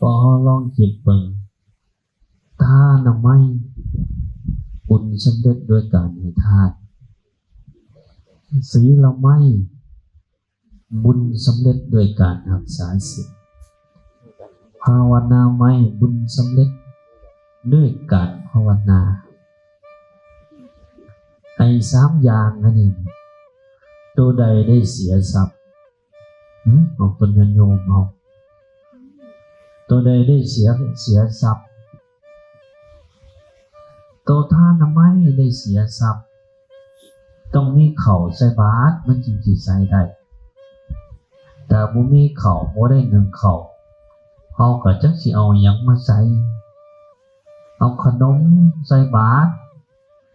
ພໍເຮົາລອງຄິດເບິ່ງ, ທານາໄມ ບຸນສຳເລັດດ້ວຍການໃຫ້ທານ, ສີລາໄມ ບຸນສຳເລັດດ້ວຍການຮັກສາສິນ, ພາວະນາໄມ ບຸນສຳເລັດດ້ວຍການພາວະນາ. ໄອ້ສາມຢ່າງອັນນີ້ ໂຕໃດໄດ້ເສຍຊັບ? ຫຶ? ເອົາ ເພິ່ນຍາດໂຍມເຮົາ ໂຕໃດໄດ້ເສຍ, ເສຍຊັບ? ໂຕທານາໄມໄດ້ເສຍຊັບ. ຕ້ອງມີເຂົ້າໃສ່ບາດ ມັນຈຶ່ງຊິໃຊ້ໄດ້. ຖ້າບໍ່ມີເຂົ້າ, ບໍ່ໄດ້ໜຶ້ງເຂົ້າ, ເຮົາກໍຈັກຊິເອົາຫຍັງມາໃສ່. ເອົາຂະໜົມໃສ່ບາດ,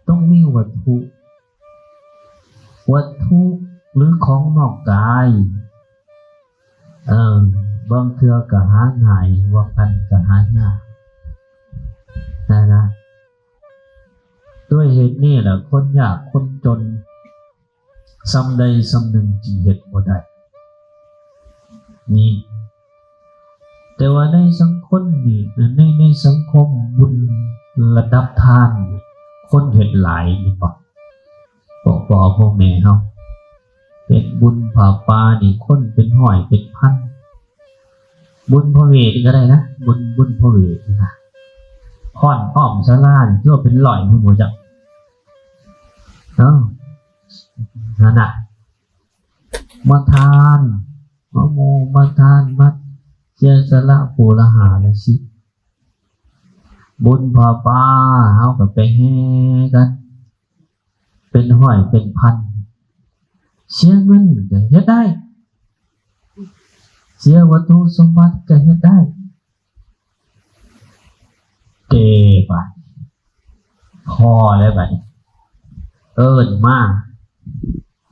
ຕ້ອງມີວັດຖຸ, ວັດຖຸ ຫຼື ຂອງນອກກາຍ. ເອີ ບາງເທື່ອກໍຫາງ່າຍ, ບາງອັນກໍຫາຍາກ ນະ. ດ້ວຍເຫດນີ້ລະ ຄົນຍາກຄົນຈົນ ສ່ຳໃດສ່ຳໜຶ່ງຈຶ່ງເຮັດບໍ່ໄດ້ນີ້. ແຕ່ວ່າໃນສັງຄົມນີ້, ໃນ, ໃນສັງຄົມບຸນລະດັບທານ, ຄົນເຮັດຫຼາຍແມ່ນບໍ່? ພວກພໍ່ພວກແມ່ເຮົາເຮັດບຸນຜ້າປ່ານີ້ ຄົນເປັນຮ້ອຍເປັນພັນ. ບຸນພະເວດກໍໄດ້ນະ, ບຸນ, ບຸນພະເວດນະ, ຄ້ອນອ້ອມສາລານີ້ ຕົວເປັນຮ້ອຍພຸ້ນບໍ່ຈັກ. ເອີ ຫັ້ນນະ, ມາທານ, ມາໝູ່ມາທານ, ມາເສຍສະຫຼະຜູ້ລະຫ້າລະສິບ. ບຸນຜ້າປ່າ ເຮົາກໍໄປແຫ່ກັນ ເປັນຮ້ອຍເປັນພັນ, ເສຍເງິນກໍເຮັດໄດ້, ເສຍວັດຖຸສົມບັດກໍເຮັດໄດ້. ແຕ່ບາດ ພໍແລ້ວບາດນີ້ ເອີ້ນມາ,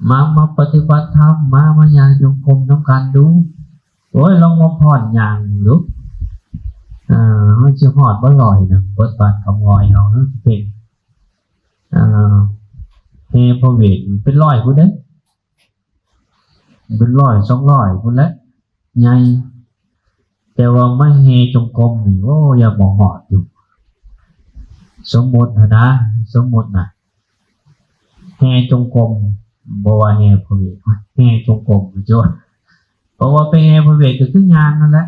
ມາ, ມາປະຕິບັດທຳ, ມາ, ມາຍ່າງຈົງກົມນຳກັນດູ. ໂອ້ຍ ລອງມາຟ້ອນຍ່າງດູ, ເອີ ມັນຊິຮອດບໍ່ ຮ້ອຍໜຶ່ງ ເບິດບ້ານຄຳງອຍເຮົາເນາະ. ເປັນ ເອີ ແຫ່ພະເວດເປັນຮ້ອຍພຸ້ນເດ້, ເປັນຮ້ອຍສອງຮ້ອຍພຸ້ນແຫຼະ ໃຫຍ່. ແຕ່ວ່າມາແຫ່ຈົງກົມນີ້ ໂອ້ ຢ້ານບໍ່ຮອດຢູ່. ສົມມຸດຫັ້ນນະ, ສົມມຸດນະ, ແຫ່ຈົງກົມ, ບໍ່ວ່າແຫ່ພະເວດ, ແຫ່ຈົງກົມ ເຈົ້າ. ເພາະວ່າໄປແຫ່ພະເວດກໍຄືຍ່າງນັ້ນແຫຼະ,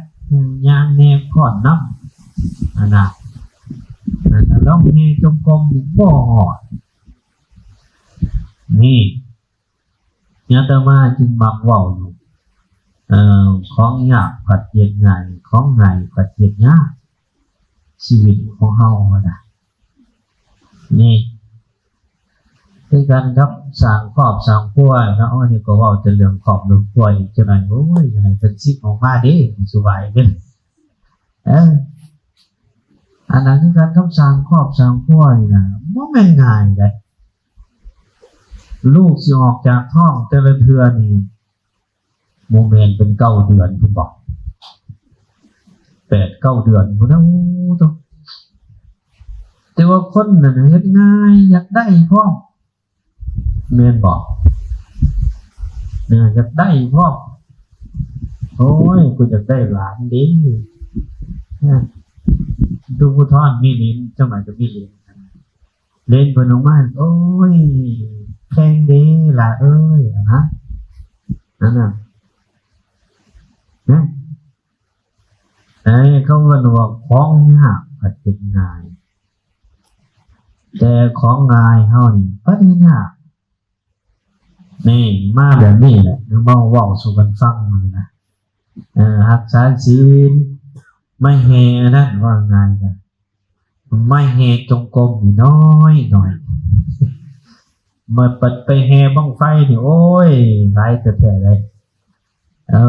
ຍ່າງແດ່ ຟ້ອນນຳ ຫັ້ນນະ. ລອງແຫ່ຈົງກົມບໍ່ຮອດ. ນີ້ ອາດຕະມາຈຶ່ງມັກເວົ້າຢູ່, ເອີ ຂອງຍາກພັດເຮັດງ່າຍ, ຂອງງ່າຍພັດເຮັດຍາກ. ຊີວິດຂອງເຮົາຫັ້ນນະ ນີ້ ຄືກັນກັບສ້າງຄອບສ້າງຄົວເນາະ. ອັນນີ້ກໍເວົ້າແຕ່ເລື່ອງຄອບເລື່ອງຄົວອີກຈັກໜ້ອຍ. ໂອ້ຍ ຢາກໃຫ້ເພິ່ນສິບອອກມາເດ້ ສະບາຍເດ້. ເອີ ອັນນັ້ນຄືກັນກັບສ້າງຄອບສ້າງຄົວນີ້ນະ, ບໍ່ແມ່ນງ່າຍເດ້. ລູກຊິອອກຈາກທ້ອງແຕ່ລະເທື່ອນີ້ ບໍ່ແມ່ນເປັນເກົ້າເດືອນພຸ້ນບໍ? ແປດເກົ້າເດືອນພຸ້ນນະ. ໂອ້ ໂຕ ແຕ່ວ່າຄົນນັ້ນເຮັດງ່າຍ, ຢາກໄດ້ພ້ອມ, ແມ່ນບໍ່? ເອີ ຢາກໄດ້ພ້ອມ. ໂອ້ຍ ກູຢາກໄດ້ຫຼານເດ້. ເອີ ດູຜູ້ທ້ອນມີຫຼິນ, ຈັກໜ້ອຍກໍມີຫຼິນ. ເຫຼັນເພິ່ນອອກມາ, ໂອ້ຍ ແພງເດ້ຫຼ້າເອີຍ ຫັ້ນນະ, ຫັ້ນນະ. ເອີ ເຂົາເອີ້ນວ່າຂອງຍາກພັດເຮັດງ່າຍ, ແຕ່ຂອງງ່າຍເຮົານີ້ພັດເຮັດຍາກ. ນີ້ ມາແບບນີ້ແຫຼະ, ມາເວົ້າສູ່ກັນຟັງນີ້ນະ. ເອີ ຮັກສາສິນ, ມາແຫ່ອັນນັ້ນ, ວ່າງ່າຍນະ, ມາແຫ່ຈົງກົມນີ້ນ້ອຍໜ້ອຍ, ມາໄປແຫ່ບັ້ງໄຟນີ້ ໂອ້ຍ ຫຼາຍແທ້ໆເລີຍ. ເອີ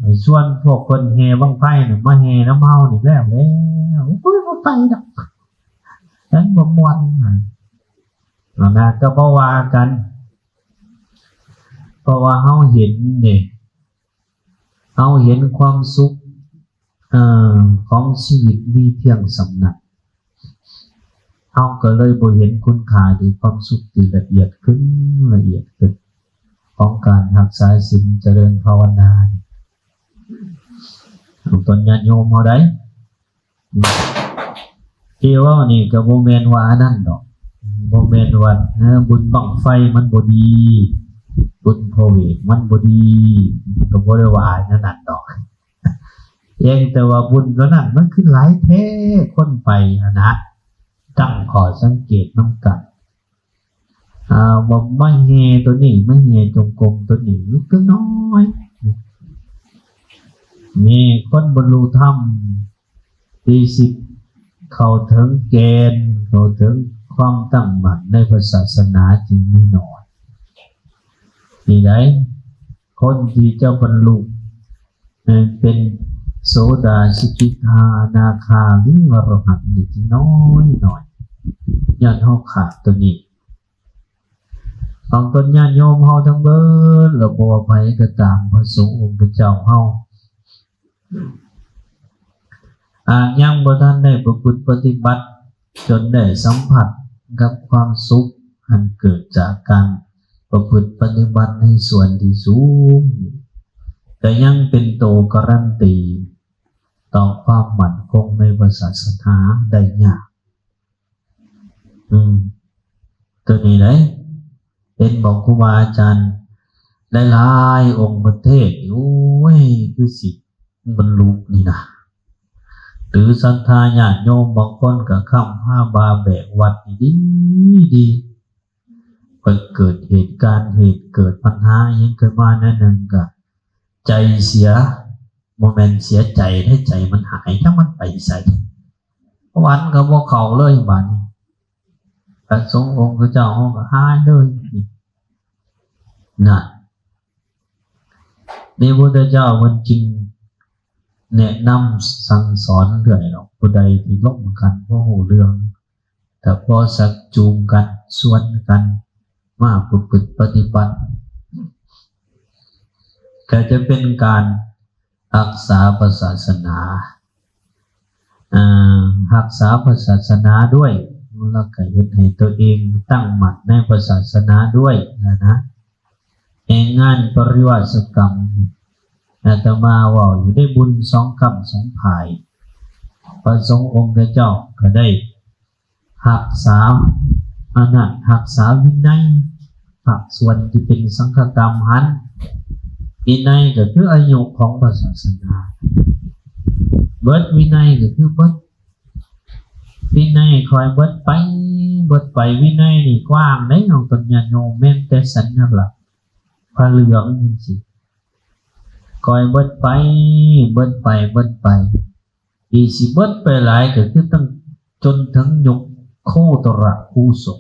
ໃຫ້ຊວນພວກເພິ່ນແຫ່ບັ້ງໄຟນະ ມາແຫ່ນຳເຮົານີ້ແລ້ວແລ້ວ. ໂອ້ຍ ບໍ່ໄປດອກ, ມັນບໍ່ມ່ວນນະ. ອັນນັ້ນກໍບໍ່ວ່າກັນ, ເພາະວ່າເຮົາເຫັນເດ້, ເຮົາເຫັນຄວາມສຸກ ເອີ ຂອງຊີວິດມີພຽງສ່ຳນັ້ນ, ເຮົາກໍເລີຍບໍ່ເຫັນຄຸນຄ່າທີ່ຄວາມສຸກທີ່ລະອຽດຂຶ້ນ, ລະອຽດຂຶ້ນ ຂອງການຮັກສາສິນ, ຈະເລີນພາວະນາ. ເປັນຕົ້ນຍາດໂຍມເຮົາໃດ ທີ່ເວົ້ານີ້ກໍບໍ່ແມ່ນວ່າອັນນັ້ນດອກ ບໍ່ແມ່ນວ່າ ເອີ ບຸນບັ້ງໄຟມັນບໍ່ດີ ບຸນພະເວດມັນບໍ່ດີ ກໍບໍ່ໄດ້ວ່າອັນນັ້ນດອກ ພຽງແຕ່ວ່າບຸນຕົວນັ້ນມັນຄືຫຼາຍແທ້ ຄົນໄປຫັ້ນນະ ຕັ້ງຂໍ້ສັງເກດນຳກັນ ອ່າ ວ່າມາແຫ່ຕົວນີ້ ມາແຫ່ຈົງກົມຕົວນີ້ ມັນຄືນ້ອຍ ມີຄົນບັນລຸທຳທີ່ຊິເຂົ້າເຖິງແກ່ນ ເຂົ້າເຖິງຄວາມຕັ້ງໝັ້ນໃນພະສາສະໜາຈຶ່ງມີໜ້ອຍ. ນີ້ໃດ໋ ຄົນທີ່ຈະບັນລຸ ເປັນໂສດາ ສະກິດທາ ອະນາຄາ ຫຼື ອະລະຫັນນີ້ຈຶ່ງນ້ອຍໆ ຍ້ອນເຮົາຂາດຕົວນີ້. ຂອງຕົນຍາດໂຍມເຮົາທັງເບິດ ແລະ ບໍ່ວ່າໃຜກໍຕາມ ພະສົງອົງຄະເຈົ້າເຮົາ ອາດຍັງບໍ່ທັນໄດ້ປະພຶດປະຕິບັດ ຈົນໄດ້ສຳຜັດກັບຄວາມສຸກ ອັນເກີດຈາກການປະພຶດປະຕິບັດໃນສ່ວນທີ່ສູງ ແຕ່ຍັງເປັນໂຕກາຣັນຕີຕໍ່ຄວາມໝັ້ນຄົງໃນພະສາສະໜາໄດ້ຍາກ. ອືມ ຕົວນີ້ເດ້ ເຫັນບອກຄູບາອາຈານຫຼາຍໆອົງເພິ່ນເທດ ໂອ້ຍ ຄືຊິບັນລຸນີ້ນະ ຫຼືສັດທາຍາດໂຍມບາງຄົນກໍຄ້ຳພາບາແບກວັດນີ້ດີໆ ເພິ່ນເກີດເຫດການ ເຫດເກີດບັນຫາອີ່ຫຍັງຂຶ້ນມາແນວໜຶ່ງ ກໍໃຈເສຍ ບໍ່ແມ່ນເສຍໃຈເດ້ ໃຈມັນຫາຍ ຈັກມັນໄປໃສ ວັດກໍບໍ່ເຂົ້າເລີຍບາດນີ້ ພະສົງອົງຄະເຈົ້າເຮົາກໍຫາຍເລີຍ ນັ້ນ ນີ້ພຸດທະເຈົ້າເພິ່ນຈຶ່ງແນະນຳສັ່ງສອນເລື້ອຍດອກ ຜູ້ໃດທີ່ລົມກັນບໍ່ຮູ້ເລື່ອງ ຖ້າພໍຊັກຈູງກັນ ຊວນກັນມາປະພຶດປະຕິບັດ ກໍຈະເປັນການຮັກສາພະສາສະໜາ ອາ ຮັກສາພະສາສະໜາດ້ວຍ ແລ້ວກໍເຮັດໃຫ້ຕົວເອງຕັ້ງໝັ້ນໃນພະສາສະໜາດ້ວຍນະ ໃນງານປະລິວາສະກຳ ອາດຕະມາເວົ້າຢູ່ໃນບຸນສອງກ້ຳສອງພາຍ ພະສົງອົງຄະເຈົ້າກໍໄດ້ ຮັກສາອັນນັ້ນ ຮັກສາວິໄນ ພາກສ່ວນທີ່ເປັນສັງຄະກຳຫັ້ນ ວິໄນກໍຄືອາຍຸຂອງພະສາສະໜາ ເບິດວິໄນກໍຄືເບິດ ວິໄນຄ່ອຍເບິດໄປ ເບິດໄປ ວິໄນນີ້ກວ້າງເດ້ ຂອງຕົນຍາດໂຍມ ແມ່ນແຕ່ສັນຍະລັກຜ້າເຫຼືອງຈັ່ງຊີ້ ຄ່ອຍເບິດໄປ ເບິດໄປ ເບິດໄປ ທີ່ຊິເບິດໄປຫຼາຍກໍຄືຕັ້ງຈົນເຖິງຍຸກໂຄຕະລະຄູສົງ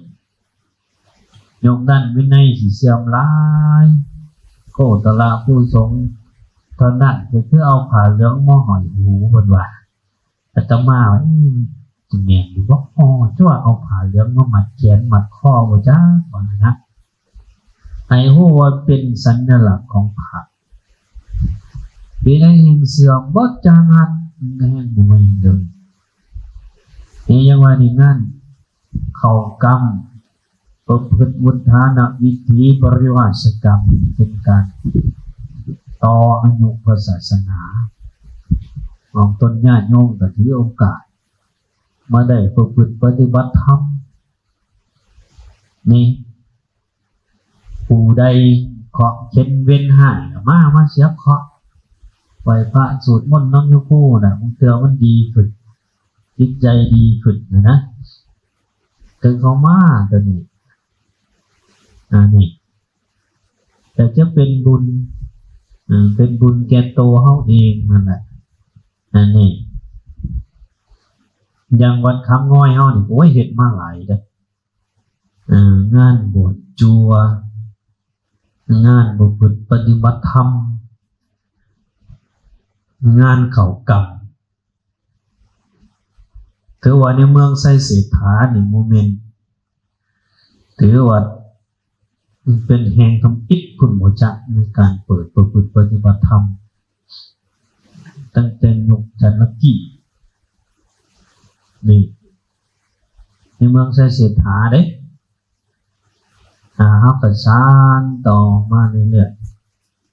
ຍຸກນັ້ນວິໄນຊິເສື່ອມຫຼາຍ ໂຄຕະລະຄູສົງເທົ່ານັ້ນ ກໍຄືເອົາຜ້າເຫຼືອງມາຫ້ອຍຫູ ເພິ່ນວ່າ ອາດຕະມາວ່າ ເອີ ຊິແມ່ນຢູ່ບໍ່ ອໍ ຕົວະ ເອົາຜ້າເຫຼືອງມາມັດແຂນມັດຄໍບໍ່ຈັກ ວ່ານະ ໃຫ້ຮູ້ວ່າເປັນສັນຍະລັກຂອງພະ ເປັນຫຍັງເສື່ອມເບິດຈັກອັນ ແຮງບໍ່ມີເດີ ນີ້ຍັງວ່ານີ້ງານເຂົ້າກຳ ປະພຶດວຸດທານະວິຖີ ປະລິວາສະກຳ ເປັນການຕໍ່ອາຍຸພະສາສະໜາ ຂອງຕົນຍາດໂຍມກໍຖືໂອກາດມາໄດ້ປະພຶດປະຕິບັດທຳ ນີ້ ຜູ້ໃດເຄາະເຂັນເວັນຮ້າຍ ມາ ມາເສຍເຄາະ ໄຫວ້ພະ ສວດມົນນຳໂຍມຄູນະ ບາງເທື່ອມັນດີຂຶ້ນ ຈິດໃຈດີຂຶ້ນນະ ເຖິງເຂົ້າມາຕົວນີ້ ອັນນີ້ ແຕ່ຈະເປັນບຸນ ເອີ ເປັນບຸນແກ່ຕົວເຮົາເອງນັ້ນແຫຼະ ອັນນີ້ ຢ່າງວັດຄຳງອຍເຮົານີ້ ໂອ້ຍ ເຮັດມາຫຼາຍເດ້ ເອີ ງານບວດຈົວ ງານປະພຶດປະຕິບັດທຳ ງານເຂົ້າກຳ ຖືວ່າໃນເມືອງໄຊເສດຖານີ້ ໂມເມັນ ຖືວ່າເປັນແຫ່ງທຳອິດພຸ້ນບໍ່ຈັກ ໃນການເປີດປະພຶດປະຕິບັດທຳ ຕັ້ງແຕ່ຍຸກຈັນລະກີ້ ນີ້ ໃນເມືອງໄຊເສດຖາເດ້ ອ່າ ເຮົາກໍສານຕໍ່ມາເລື້ອຍ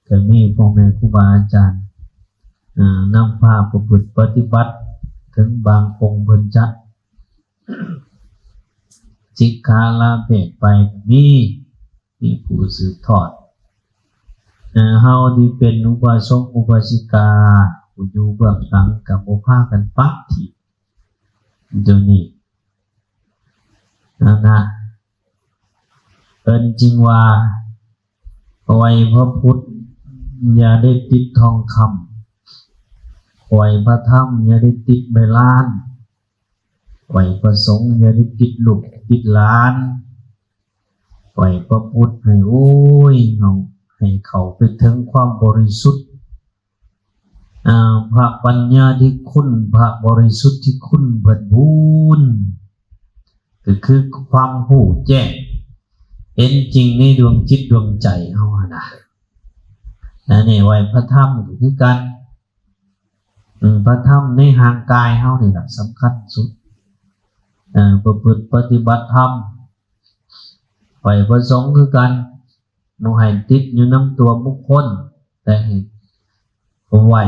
ໆ ກໍມີພໍ່ແມ່ຄູບາອາຈານ ອ່າ ນຳພາປະພຶດປະຕິບັດ ເຖິງບາງອົງເພິ່ນຈະສິກຂາລາເພດໄປກໍມີ ມີຜູ້ສືບທອດ. ເອີ ເຮົາທີ່ເປັນອຸບາສົກອຸບາສິກາ ຜູ້ຢູ່ເບື້ອງຫຼັງກໍບໍ່ພາກັນປະຖິ້ມໂຕນີ້ ນັ້ນນະ. ເພິ່ນຈຶ່ງວ່າ ໄຫວ້ພະພຸດຢ່າໄດ້ຕິດທອງຄຳ, ໄຫວ້ພະທຳຢ່າໄດ້ຕິດໃບລານ, ໄຫວ້ພະສົງຢ່າໄດ້ຕິດລູກຕິດຫຼານ, ໄຫວ້ພະພຸດໃຫ້ ໂອ້ຍ ເຮົາໃຫ້ເຂົ້າໄປເຖິງຄວາມບໍລິສຸດ ອາ ພະປັນຍາທິຄຸນ ພະບໍລິສຸດທິຄຸນເພິ່ນພຸ້ນ ກໍຄືຄວາມຮູ້ແຈ້ງເຫັນຈິງໃນດວງຈິດດວງໃຈເຮົາຫັ້ນນະ. ແລະນີ້ໄຫວ້ພະທຳກໍຄືກັນ ອາ ພະທຳໃນຮ່າງກາຍເຮົານີ້ລະສຳຄັນສຸດ ອາ ປະພຶດປະຕິບັດທຳ. ໄຫວ້ພະສົງຄືກັນ ບໍ່ໃຫ້ຕິດຢູ່ນຳຕົວບຸກຄົນ ແຕ່ໃຫ້ໄຫວ້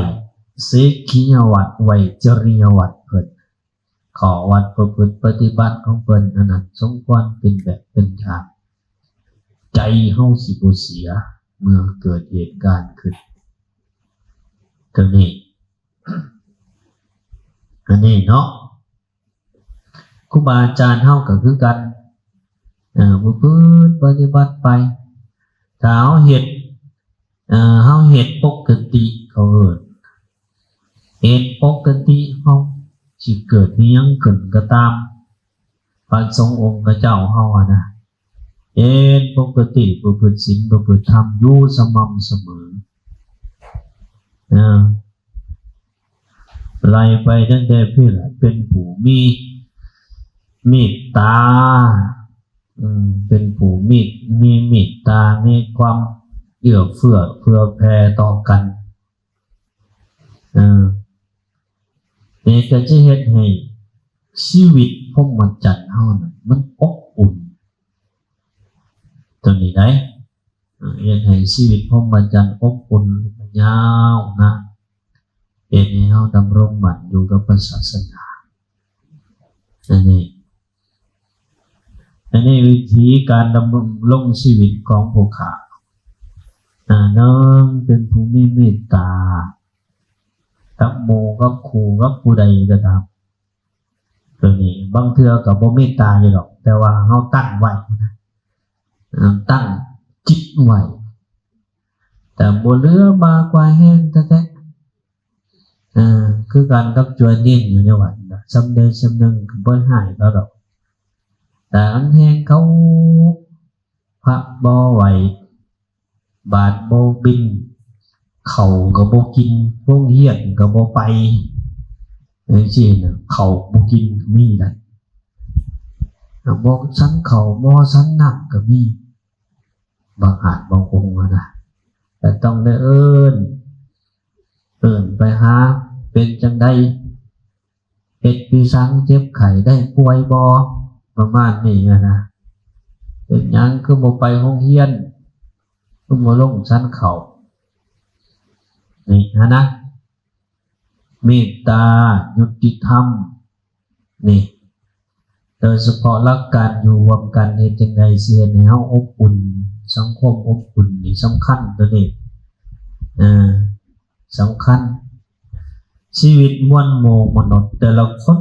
ສິກຂະຍາວັດ ໄຫວ້ຈະລິຍາວັດເພິ່ນ ຂໍ້ວັດປະພຶດປະຕິບັດຂອງເພິ່ນ ອັນນັ້ນສົມຄວນເປັນແບບເປັນຢ່າງ ໃຈເຮົາຊິບໍ່ເສຍເມື່ອເກີດເຫດການຂຶ້ນ. ຕົວນີ້ ອັນນີ້ເນາະ ຄູບາອາຈານເຮົາກໍຄືກັນ ເອີ ປະພຶດປະຕິບັດໄປ. ຖ້າເຮົາເຮັດ ເອີ ເຮົາເຮັດປົກກະຕິ ເຂົາເອີ້ນ ເຮັດປົກກະຕິ ເຮົາຊິເກີດອີ່ຫຍັງຂຶ້ນກໍຕາມ ພະສົງອົງຂະເຈົ້າເຮົາຫັ້ນນະ ເຮັດປົກກະຕິ ປະພຶດສິນ ປະພຶດທຳຢູ່ສະໝ່ຳສະເໝີ ເອີ ໄລ່ໄປຕັ້ງແຕ່ພີ້ລະ ເປັນຜູ້ມີເມດຕາ ເປັນຜູ້ມີ ມີເມດຕາ ມີຄວາມເອື້ອເຟື້ອເຜື່ອແຜ່ຕໍ່ກັນ ເອີ ນີ້ກໍຈະເຮັດໃຫ້ຊີວິດພົມມະຈັນເຮົານັ້ນມັນອົບອຸ່ນ ຕົວນີ້ໄດ໋ ເຮັດໃຫ້ຊີວິດພົມມະຈັນອົບອຸ່ນຍາວນານ ເຮັດໃຫ້ເຮົາດຳລົງໝັ້ນຢູ່ກັບພະສາສະໜາ. ອັນນີ້ ອັນນີ້ວິທີການດຳລົງຊີວິດຂອງຜູ້ຂ້າ ອາ ໜຶ່ງ ເປັນຜູ້ມີເມດຕາກັບໝູ່ກັບຄູ່ກັບຜູ້ໃດກໍຕາມ ຕົວນີ້ບາງເທື່ອກໍບໍ່ເມດຕາຢູ່ດອກ ແຕ່ວ່າເຮົາຕັ້ງໄວ້ ຕັ້ງຈິດໄວ້ ແຕ່ບໍ່ເຫຼືອບາກວ່າແຮງແທ້ໆ ເອີ ຄືກັນກັບຈວຍນິນຢູ່ໃນວັດນະ ສ່ຳໃດສ່ຳໜຶ່ງກໍບໍ່ຮ້າຍເຂົາດອກ ແຕ່ອັນແຮງເຂົາ ພະບໍ່ໄຫວ້ ບາດບໍ່ບິນ ເຂົ້າກໍບໍ່ກິນ ໂຮງຮຽນກໍບໍ່ໄປ ຈັ່ງຊີ້ນະ ເຂົ້າບໍ່ກິນກໍມີໄດ໋ ບໍ່ສັນເຂົ້າ ບໍ່ສັນນ້ຳກໍມີ ບາງອາດບາງອົງຫັ້ນນະ ແຕ່ຕ້ອງໄດ້ເອີ້ນ ເອີ້ນໄປຫາ ເປັນຈັ່ງໃດ ເຮັດປີສັງ ເຈັບໄຂ້ໄດ້ປ່ວຍບໍ່ ປະມານນີ້ຫັ້ນນະ ເປັນຫຍັງຄືບໍ່ໄປໂຮງຮຽນ ຄືບໍ່ລົງສັນເຂົ້າ ນີ້ຫັ້ນນະ ເມດຕາ ຍຸຕິທຳ ນີ້ ໂດຍສະເພາະຫຼັກການຢູ່ຮ່ວມກັນ ເຮັດຈັ່ງໃດຊິເຮັດໃຫ້ເຮົາອົບອຸ່ນ ສັງຄົມອົບອຸ່ນນີ້ສຳຄັນ ຕົວນີ້ ເອີ ສຳຄັນ ຊີວິດມວນໝູ່ມະນຸດແຕ່ລະຄົນ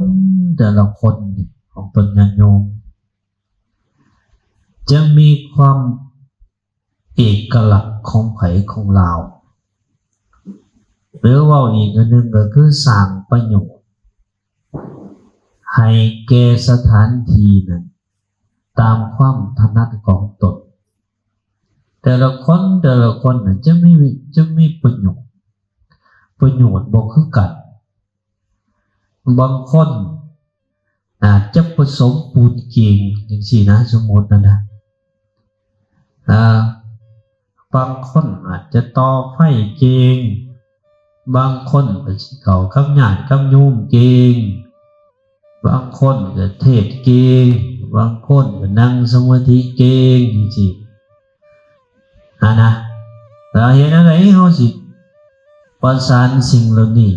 ແຕ່ລະຄົນຂອງຕົນຍາດໂຍມ ຈະມີຄວາມເອກະລັກຂອງໃຜຂອງລາວ ຫຼືເວົ້າອີກອັນໜຶ່ງກໍຄືສ້າງປະໂຫຍດໃຫ້ແກ່ສະຖານທີ່ນັ້ນຕາມຄວາມຖະໜັດຂອງຕົນ ແຕ່ລະຄົນ ແຕ່ລະຄົນນັ້ນຈະມີ ຈະມີປະໂຫຍດ ປະໂຫຍດບໍ່ຄືກັນ ບາງຄົນອາດຈະປະສົມປູນເກັ່ງຈັ່ງຊີ້ນະ ສົມມຸດນະ ອາ ບາງຄົນອາດຈະຕໍ່ໄຟເກັ່ງ ບາງຄົນກໍຊິເຂົ້າກັບຍາດກັບໂຍມເກັ່ງ ບາງຄົນກໍເທດເກັ່ງ ບາງຄົນກໍນັ່ງສະມາທິເກັ່ງ ຈັ່ງຊີ້ຫັ້ນນະ ແລ້ວເຮັດແນວໃດເຮົາຊິປະສານສິ່ງເຫຼົ່ານີ້